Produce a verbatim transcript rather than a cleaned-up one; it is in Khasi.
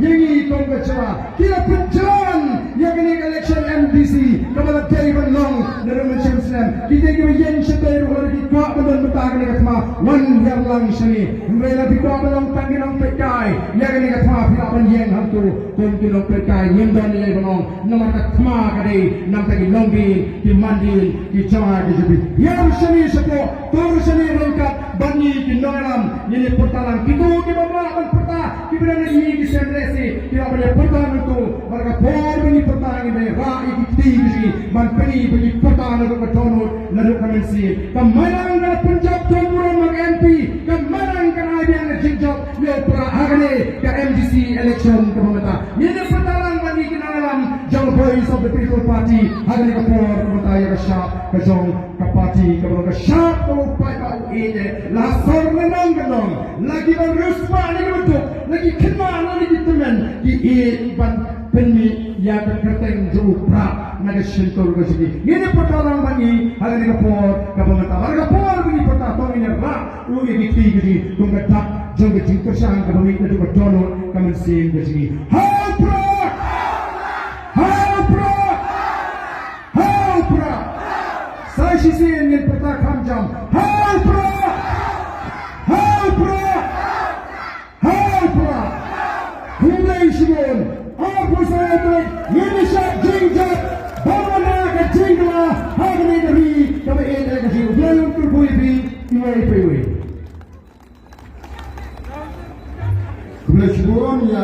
Ki kong ka jylla ki la pynjlan ïa kane ka election M D C kaba la dei ban long naduh mynshem snem. Ki dei kiba ïeng shatei ruh lada ki kwah ban don bynta kane ka thma, wan hiar lang shane. Hynrei lada phi kwah ban long tang ki nongpeitkai ïa kane ka thma, phi lah ban ïeng hangto kum ki nongpeitkai. Ngim don ei ei ban ong namar ka thma ka dei na bynta ki nongdien, ki mandien, ki jong ngi, ki jong phi. Hiar shane shapoh, tur shane ryngkat bad ngi ki nongïalam. Ngin ïa pyrta lang kito kiba mlak ban pyrta, kiba don na ki seng lehse, ki lah ban ïa pyrta nangto. Bad ka por ba ngi pyrta, ngin ïa rah ïa ki kti ki jong ngi ban pyni ba ngi pyrta naduh ka dohnud, naduh ka mynsiem. Ka Mairang ka la pynjop don burom ha ka M P, ka Mairang kan ai biang ka jingjop ïa u Prah ha kane ka M D C election kaba mynta. Ngin ïa pyrta lang bad ngi ki nongïalam jong ka Voice of the People Party ha kane ka por kaba mynta, ïa ka shap ka jong ka party, kaba long ka shap kaba u paidbah u ïeit eh. La sor lynnong kyndong, la kiba riewspah ne kiba duk, la ki khynnah ne ki tymmen, ki ïeit ban pynmih ïa ka kyrteng jong u Prah na ka shyntur ka jong ngi. Ngin ïa pyrta lang bad ngi ha kane ka por kaba mynta. Bad ha ka por ba ngi pyrta, to ngin ïa rah ruh ïa ki kti ka jong ngi kum ka dak jong ka jingkyrshan kaba mih naduh ka dohnud ka mynsiem ka jong ngi. Ha u Prah! Ha u Prah! Ha u Prah! Sa shisien ngin pyrta kham jam. Ha u Prah! Ha u Prah! Ha u Prah! Khublei shibun. Arphew san tarik ngin ïa shad jingjop bad wan da ka jingkylla ha kane ka ri kaba ïeit ka jong ngi. U Blei un kyrkhu ïa phi iwei pa iwei. Khublei shibun ïa